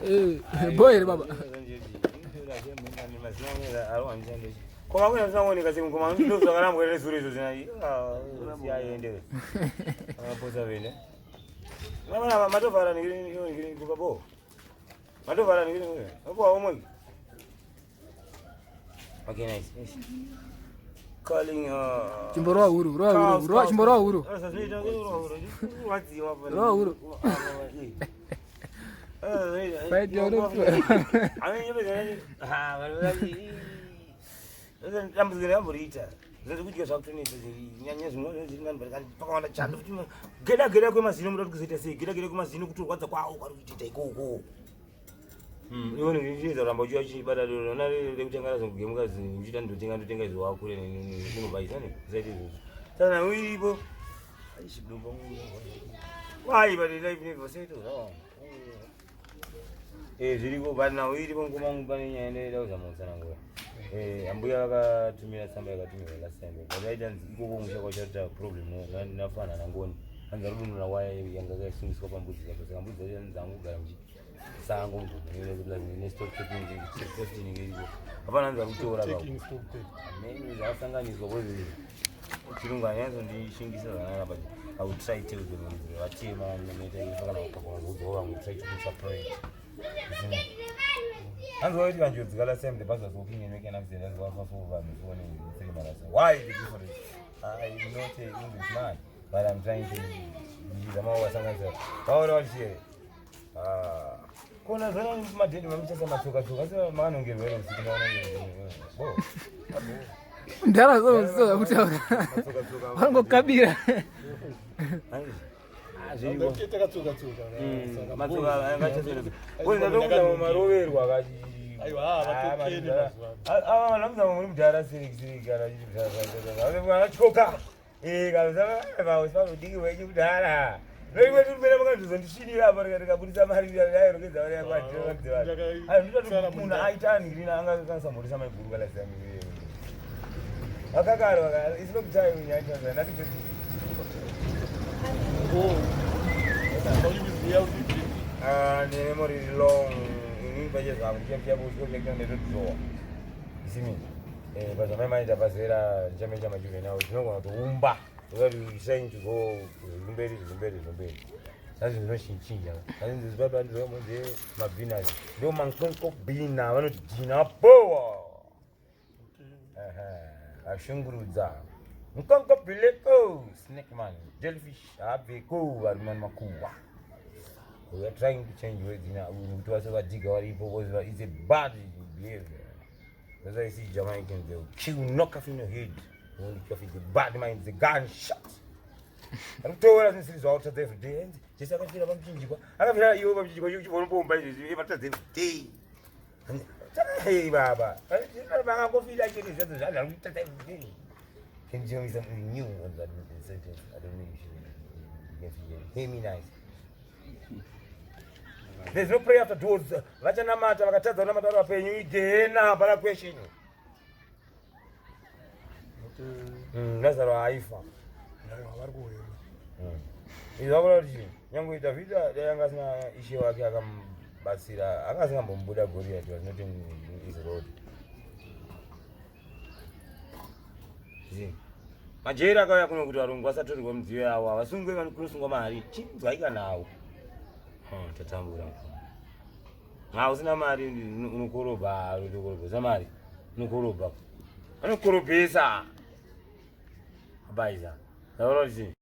Eh, boy here baba. Koma kuna zinaoneka semu koma ndo zvakarambwa nezuro izvo zvina siyaende. Akaposa vene. Mama matovhara ningiri kupa bo. Matovhara ningiri kupa omwe. Okay, nice. Yes. Calling Chimborova huru, rova huru, rova chimborova huru. Rova huru. Fight your Dambudziko ndakamboriita zvekudya zvakutonetsa nyanya zvimwe pakawanda chando futi geda geda kwemazino muda kuti kuzoita sei geda geda kwemazino kutorwadza kwawo kwari kuitoita ikoko hmm, iwe ndichiedza kuramba uchiuya uchibata ona rekutanga razogemuka uchiita ndotenga ndotenga izvo wakure unobaisa ne usaite izvozvo saka nhau iripo why but life never settles oh. Eh, zviriko but nhau iripo mukoma wangu pane nyaya ndaida kuzama kutsanangura eh, ambuya vakatumira tsamba yakatumirwa last time but vaita nzi ikoko musha kwachaita problem nafana nangoni hanzi arudunura waya yanga yakasungiswa pambudzi dzapo saka mbudzi dzacho dzangu kugara muchisango mugoinenge iriko hapana hanzi arikutora many zvakasanganiswa kozi chirungu anyatsondishingisa zvakanaka but I would try tell them vatema vanoita kana kupakuudzawo vamwe try to separate hanzi waiti kanjodzi last time the bus was walking and make an accident hanzi wafa for vanhu four three marasa why the difference I am not a English man but I'm trying to ndizama kuvasanganisa vaona vachishere ah. Kona zvana madhedhi mamuchasa matsoka tsoka asi makanongerwa here usiku makanongerwa. Ndara zo kutaura. Vanongokabira. Maroverwa akachi. Ava vanhu vamuzama muri mudhara siriki siriki kana achityoka. Eh, udiki hwenyu kudhara noimwe apa rikabudisa mari yairongedza mari yakwatimunhu aita anhirina anga akasamhoresa maiguru kana akakaro it's not time nyaita ndati Ah, ne memory long inini pache zvangu ndichakuchia isimi eh, pazvamai maita pazera ndichamecha majuvenile zvinogona kutoumba without you trying to go zvikumberi zvikumberi zvikumberi zvazi zvinochinja zvazi zvipapandizomonze mabhinas ndo mankonko bhina vanoti dhina powa ashungurudza nkonko bileko snake man jellyfish habveko varume makuwa we are trying to change words now kuti vase vadhiga varipo because it's a bad behavior. That's why you see Jamaicans, they'll kill, knock off in your head. Only coffee, the bad mind, the gunshot. Anotora zvisiri zvavo tadza every day. Jesu akafira pamuchinjikwa. Akafira iwe pamuchinjikwa uchivona izvezvi vatadza every day. Hey baba. Vakangofira chete zvadzo zvadzo kutadza every day. Can you tell me something new on that sentence? I don't know if you can hear me nice. There's no prayer after doors. Vachanamata vakatadza kunamata vari vapenyu igehena hapana question. Mm, Lazaro aifa. Mm. Izvi zvakureva kuti chii? Nyangwe Dhavhidha dai anga asina ishe wake akamubatsira, anga asingambomubuda Goriati was not in his road. Majeri akauya kuno kuti varungu vasatorerwa midziyo yavo havasungwe vanosungwa mari chinzwaika nawo tatambura ha usina mari unokorobha unokorobha usina mari unokorobha vanokorobhesa abaiza taura kuti chii.